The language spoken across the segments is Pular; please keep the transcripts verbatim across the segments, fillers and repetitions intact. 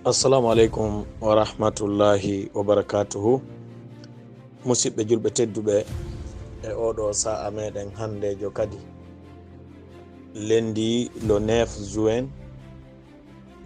Assalamu aleykum wa rahmatullahi wa barakatuhu. Musiɓɓe julɓe tedduɓe, e oɗo sa'a meɗen handejo kadi, lendi le neuf juin,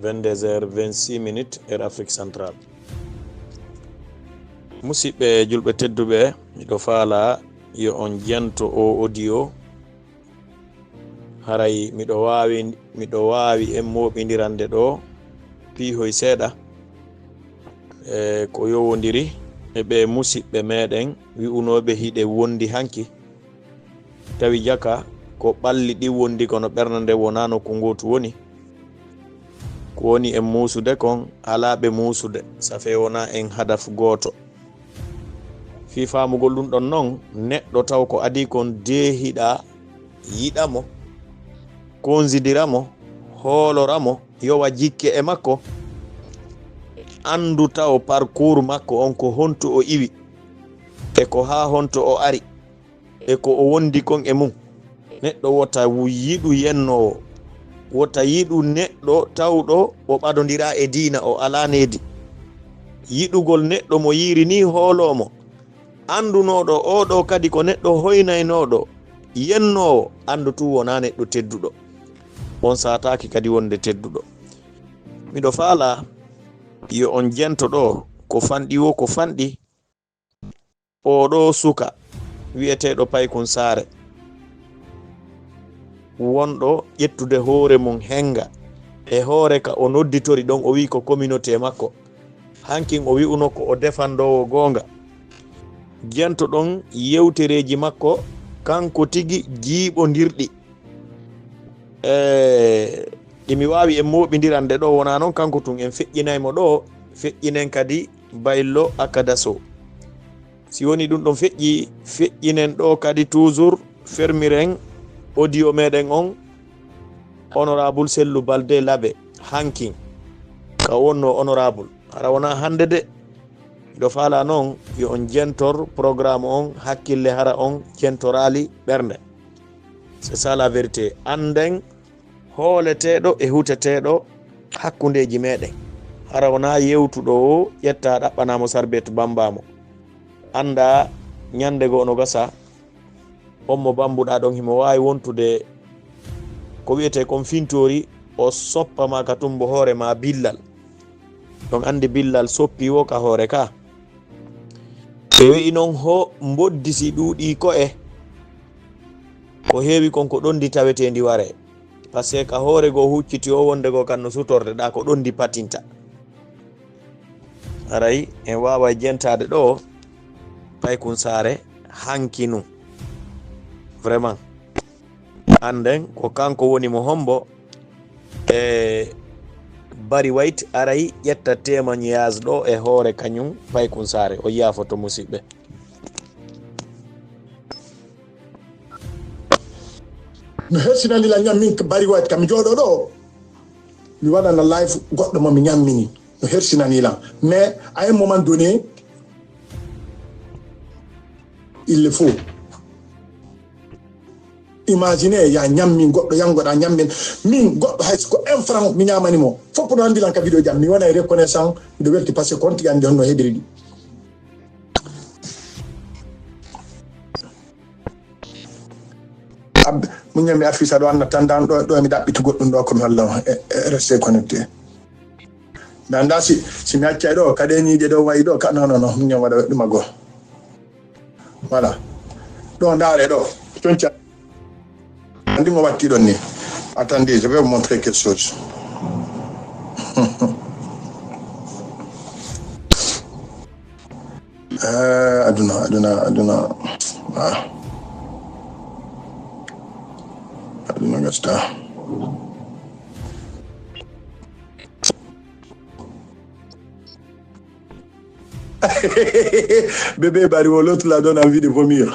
vingt-deux heures vingt-six minutes, heure Afrique centrale. Musiɓɓe julɓe tedduɓe, miɗo faala yo on jento o audio. Haray miɗo waawi, miɗo waawi en mooɓindirande ɗo piihoy seeɗa, e ko yowondiri e ɓe musiɓɓe meɗen wi'unooɓe hiɗe wondi hanki. Tawi jaka ko ɓalli ɗin wondi, kono ɓernde nden wonaa nokku ngootu woni. Ko woni en muusude kon, alaa ɓe muusude, safe wonaa en hadaf gooto. Fii faamugol ɗun ɗon non, neɗɗo taw ko adii kon deehiɗaa, yiɗa mo, konsidira mo, hoolora mo, yowa jikke e makko, anndu taw parcours makko on, ko honto o iwi, e ko haa honto o ari, e ko o wondi kon e mun. Neɗɗo wota wu-, yiɗu yennoowo, wota yiɗu neɗɗo tawɗo o ɓadondiraa e diina, o alaa needi. Yiɗugol neɗɗo mo yiiri nii hooloo mo, anndunooɗo oo ɗoo kadi ko neɗɗo hoynaynooɗo, yennoowo, anndu tun wonaa neɗɗo tedduɗo. On saataaki kadi wonde tedduɗo. Miɗo faalaa yo on jento ɗoo, ko fanɗi woo ko fanɗi, oo ɗoo suka wi'eteeɗo Paykun Saare, wonɗo ƴettude hoore mun hennga e hoore ka o nodditori ɗon, o wi'i ko communauté makko. Hankin o wi'uno ko o defandoowo goonga. Jento ɗon yewtereeji makko, kanko tigi jiiɓondirɗi. E, ɗi mi waawi en mooɓindirande ɗoo, wonaa non kanko tun, en feƴƴinay mo ɗoo, feƴƴinen kadi Baylo Akadaso. Si woni ɗun ɗon feƴƴi, feƴƴinen ɗoo kadi toujours, fermiren audio meɗen on, Honorable Sellu Balde Labe, hankin, ka wonno honorable. Hara wonaa hande de. Miɗo faalaa non, yo on jentor programme on, hakkille hara on jentoraali ɓernde. C'est ça la vérité. Annden hooleteeɗo e huteteeɗo hakkundeeji meɗen. Hara wonaa yewtuɗo o ƴetta ɗaɓɓanaa mo sarbet bambaa mo. Anndaa ñannde goo no gasa, on mo bambuɗaa ɗon himo waawi wontude ko wi'etee kon fintoori, o soppa ma ka tumbo hoore ma billal. On anndi billal soppi wo ka hoore ka. Ɓe wi'i non ho mboddi si ɗuuɗii ko'e, ko heewi kon ko ɗon ndi tawetee ndi waree. Parce que ka hoore goo hucciti o wonde goo kan no sutorde ɗaa ko ɗon ndi patinta. Aray, en waaway jentaade ɗoo Paykun Saare hanki nun. Vraiment. Annden ko kanko woni mo hombo e Barry White aray ƴetta témoignage ɗoo e hoore kañun Paykun Saare. O yaafoto musiɓɓe. No hersinani lan ñam min Barry White kam mi jooɗoo ɗoo. Mi waɗana live goɗɗo mo mi ñammini. No hersinani lan. Mais à un moment donné, il le faut. Imagine ya ñammin goɗɗo, yangoɗa ñammin. Min goɗɗo hay ko un franc mi ñamani mo. Fof no andi lan ka vidéo jam. Mi wona reconnaissant de welti parce que konti andi honno heɓiri ɗi. Abbe, muññam mi affiche ɗo, anna tan dan ɗo, ɗo mi ɗaɓɓiti goɗɗum ɗo ko mi holla on. E, e, restez connecté. Nda, nda si, si mi accay ɗo, kaɗe ñiiƴe ɗo wayi ɗo, ka, non, non, non, muññam waɗa ɗum a go. Voilà. Ɗo ndaare ɗo, conca. Andi mo watti ɗon ni. Attendez, je vais vous montrer quelque chose. Ah, aduna, aduna, aduna. Ah. Aduna gasta. Bébé Bari, l'autre là donne envie de vomir.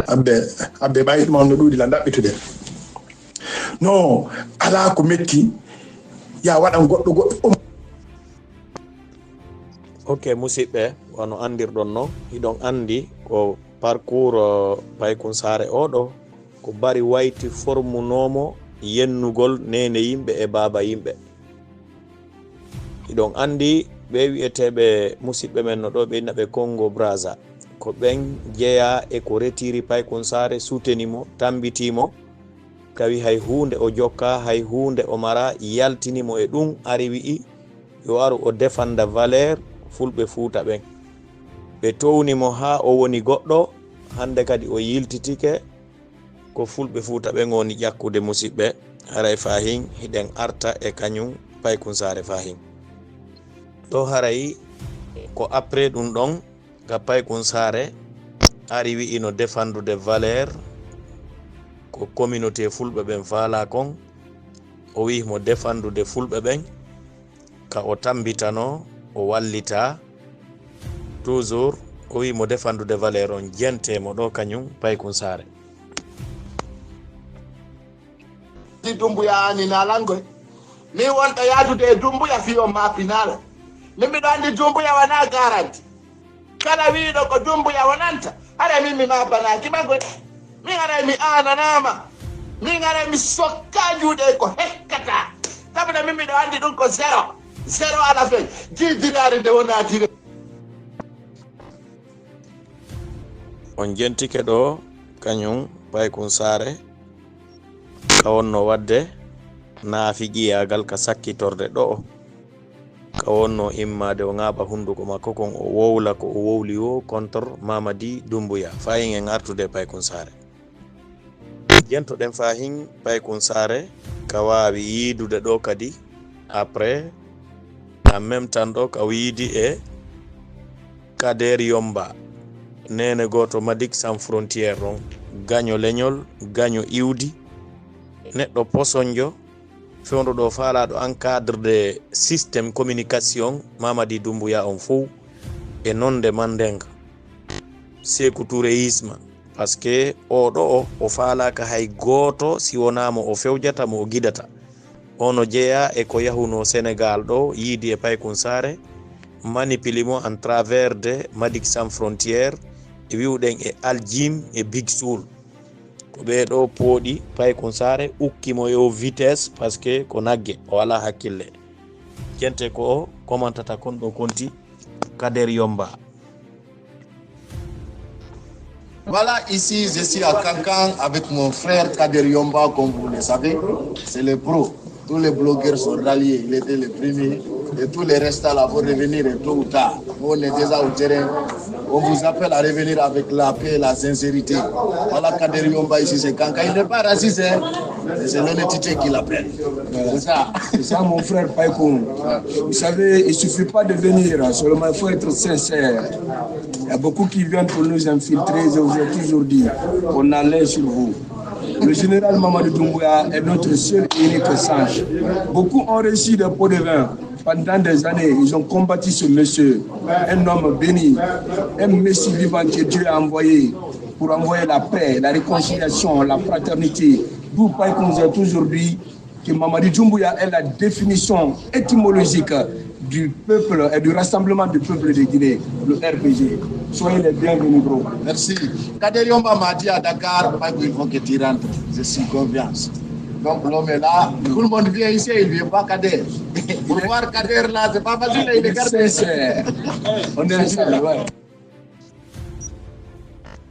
Abbe, abbe, ɓay ɗum on no ɗuuɗi lan ɗaɓɓitude. No, alaa ko metti, ya waɗan goɗɗo goɗɗo. Ok, musiɓɓe, wano andirɗon non, hiɗon andi ko parcours, uh, Paykun Saare oɗo, Ko Bari Wayti formunoo mo yennugol neene yimɓe e baaba yimɓe. Hiɗon anndi ɓee wi'eteeɓe musiɓɓe men no ɗoo, ɓe inna ɓe Congo Brazza. Ko ɓen jeyaa e ko retiri Paykun Saare, suteni mo, tambitii mo, tawi hay huunde o jokkaa, hay huunde o maraa, yaltini mo e ɗun, ari wi'i yo aru o defanda valeur Fulɓe Fuuta ɓen. Ɓe towni mo haa o woni goɗɗo, hannde kadi o yiltitike, ko Fulɓe Fuuta ɓen woni ƴakkude musiɓɓe, haray fahin hiɗen arta e kañun Paykun Saare fahin. Ɗoo haray ko après ɗun ɗon, ka Paykun Saare ari wi'i no defandude valeur ko communauté Fulɓe ɓen faalaa kon, o wi'i mo defandude Fulɓe ɓen, ka o tambitanoo, o wallitaa, toujours o wi'i mo defandude valeur on, jentee mo ɗoo kañun Paykun Saare. Di Dumbuya ani nalangoy. Min wonɗo yaadude e Dumbuya fii on maapinaala. Min miɗo anndi Dumbuya wanaa garanti. Kala wi'uɗo ko Dumbuya wonanta, haray min mi maapanaaki ma goy. Min haray mi aananaama. Min haray mi sokkaa juuɗe ko hekkata. Sabude min miɗo anndi ɗun ko zéro. Zéro à la fin. Jiidiraare nde wonaa dire. On jentike ɗoo kañun Paykun Saare ka wonnoo waɗde naafiqiyaagal ka sakkitorde ɗo'o, ka wonnoo immaade o ŋaaɓa hunnduko makko kon, o wowla ko o wowli woo contre Mamadi Dumbuya. Fahin en artude e Paykun Saare. Jentoɗen fahin Paykun Saare ka waawi yiidude ɗoo kadi, après, en même temps ɗoo ka o yiidi e Kader Yomba, neene gooto Madik Sans Frontières on, gaño leñol, gaño iwdi, neɗɗo posonjo, fewndo ɗoo faalaaɗo encadre de système communication Mamadi Dumbuya on fow e nonde Mandeng, Sekou Touréisme, parce que oo ɗo'o, o faalaaka hay gooto si wonaa mo o fewjata, mo o gidata. Ono jeyaa e ko yahunoo Senegal ɗoo, yiidi e Paykun Saare, manipili mo en travers de Madik Sans Frontières, e wi'uɗen e Al Jim e Big Soul. Ko ɓee ɗoo pooɗi Paykun Saare, ukki mo e oo vitesse, parce que ko nagge, o alaa hakkille. Jente ko o komantata kon ɗoo konti Kader Yomba. Voilà, ici, je suis à Kankan avec mon frère Kader Yomba, comme vous le savez. C'est le pro. Tous les blogueurs sont ralliés. Il était le premier. Et tous les restes là vont revenir et tôt ou tard. Nous, on est déjà au terrain. On vous appelle à revenir avec la paix et la sincérité. Voilà, Kader Yomba ici, c'est Kankan. Il n'est pas raciste, hein. C'est l'honnêteté qui l'appelle. C'est ça. C'est ça, mon frère Paykun. Vous savez, il suffit pas de venir, seulement il faut être sincère. Il y a beaucoup qui viennent pour nous infiltrer, je vous ai toujours dit, on a l'œil sur vous. Le général Mamadou Doumbouya est notre seul et unique sage. Beaucoup ont réussi des pots de vin. Pendant des années, ils ont combattu ce monsieur, un homme béni, un messie vivant que Dieu a envoyé pour envoyer la paix, la réconciliation, la fraternité. D'où Paykun aujourd'hui, que Mamadi Doumbouya est la définition étymologique du peuple et du rassemblement du peuple de Guinée, le R P G. Soyez les bienvenus, bro. Merci. Kader Yomba m'a dit à Dakar, Paykun, il faut que tu rentres. Je suis confiance. Donc l'homme est là. Tout le monde vient ici, il vient pas Kader. Pour voir Kader là, c'est pas facile, il est gardé. Sincère. On est ensemble, ouais.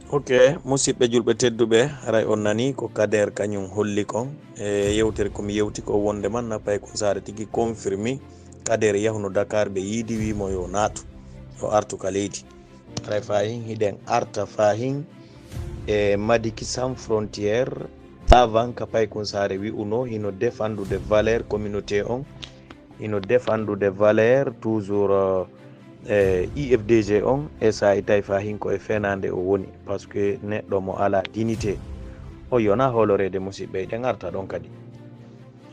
Ok, musiɓɓe julɓe tedduɓe, haray on nanii ko Kader kañum holli kon e yewtere ko mi yewti ko wonde man na Paykun Saare tigi confirmi Kader yahuno Dakar, ɓe yiidi, wii mo yo naatu, yo artu ka leydi. Haray fahin hiɗen arta fahin e Madiki Sans Frontière, avant ka Paykun Saare wi'uno hino defandude valeur communauté on, hino defandude valeur toujours, eh, I F D G on, e saa'i tawi fahin ko e fenaande o woni, parce que neɗɗo mo alaa dignité, o yona hooloreede. Musiɓɓe, eɗen arta ɗon kadi.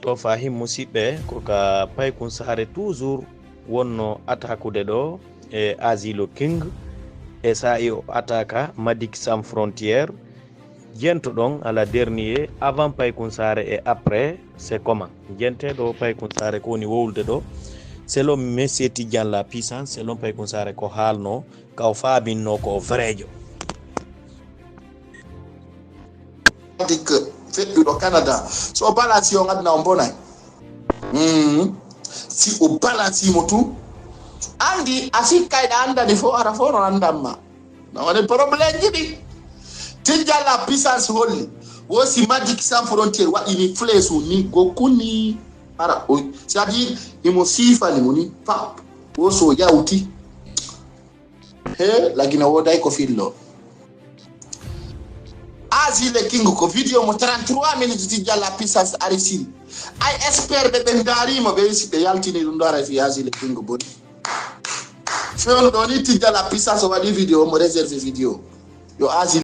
Ɗo fahin, musiɓɓe, ko ka Paykun Saare toujours wonno attaqude ɗo e Asilo King, e saa'i o attaque Madik Sans Frontière, jento ɗon à la dernière, avant Paykun Saare et après, c'est comment? Jente ɗo Paykun Saare ko woni wowlude ɗo, selon Monsieur Tidiane la puissance, selon Paykun Saare ko haalno, ka o faaminno ko o vereejo. Fanatique feƴƴuɗo Canada. So o balance on aduna on bonay. Mm. Si o balance mo tun. Anndi a sikkay ɗa anndani fo ara fo no anndan ma. No woni problème ji ɗi. Tijjalla puissance holli. Wo si Magic Sans Frontière waɗi ni flèche ni go kunni. Ara o c'est-à-dire imo siifani mo ni pap. Wo so yawti. He lagina woday ko fillo. Azi le King ko video mo trente-trois minutes Tijjalla puissance ari sin. Ay expert ɓe ɓe ndaarimo ɓe si ɓe yaltini ɗum ɗo ara fi Azi le King boni. Fewndo ɗo ni Tijjalla puissance waɗi video mo réserve video. Yo Azi